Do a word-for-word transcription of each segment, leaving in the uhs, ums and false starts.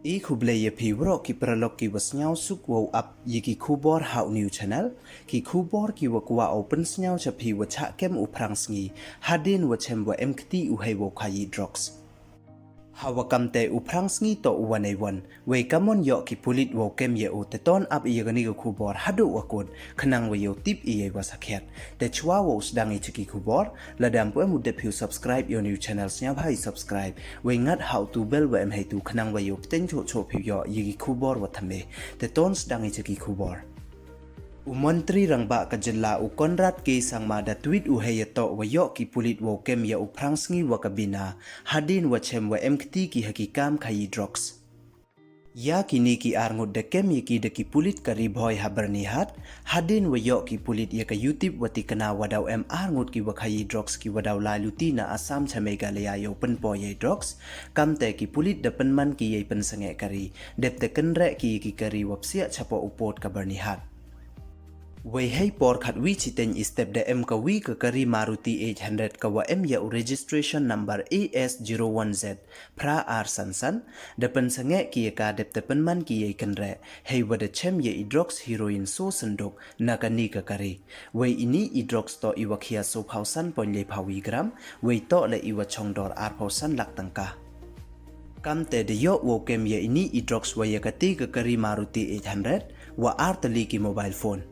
I khublei ya phi waroh ki paralok ki wa sniawsuk wow ap ya ki khubor ha u new channel. Ki khubor ki wa kwah u pynsniaw cha phi wa chah kem u Phrangsngi hadien wa chem wa em kti u hei wow khayi drugs. Ha wa kamte u Phrangsngi toh u wa neiwon, wei kamon yoh ki pulit wow kem ya u. Te ton ap ya kani ka khubor haduh wa kut khnang wa yoh tip ya i wa sakhiat. Te chwa wow sdang i cha ki khubor, lada em pu em u dep phi u subscribe ya u new channel, sniawbha i subscribe, wei ngat ha u tu bell wa em heitu khnang wa yoh pteng choh choh phi u yoh ya ki khubor wa thymme. Te ton sdang i cha ki khubor. U Montri Rangbah ka jylla u Conrad K Sangma da tweet u hei ya toh wa yoh ki pulit wow kem ya u Phrangsngi wa ka Bina hadien wa chem wa em kti ki ha ki kam khayi drugs. Ya kini ki ar ngut da kem ya ki da ki pulit ka Ri Bhoi ha Byrnihat hadien wa yoh ki pulit ya ka yutip wa tikna wa daw em ar ngut ki wa khayi drugs ki wa daw lai luti na Assam cha Meghalaya yow pynpoi ya i drugs. Kamte ki pulit da pynman ki ya i pynsangeh kari, dep te kynreh ki ya ki kari wa psiah chapoh u port ka Byrnihat. Wei hei por khatwi chiteng i step da em ka wi ka kari Maruti eight hundred ka wa em ya u registration number A S zero one Z phra ar san san, da pynsangeh ki ya ka dep te pynman ki ya i kynreh, hei wa da chem ya i drugs heroin so synduk na kani ka kari. Wei ini i drugs toh i wa khia sophaw san point lephaw wi gram, wei toh le i wa chong dor arphaw san lak tyngka. Kamte da yoh wow kem ya ini i drugs wa ya kati ka kari Maruti eight hundred, wa ar tylli ki mobile phone.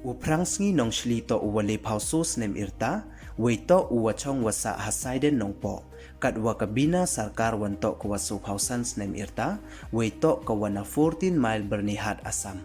U Phrangsngi Nongshli toh u wa lephaw so snem i rta, wei toh u wa chong wa sah ha Saiden Nongpoh, kat wa ka Bina Sarkar wan toh ka wa sophaw san snem i rta, wei toh ka wa na fourteen mile Byrnihat Assam.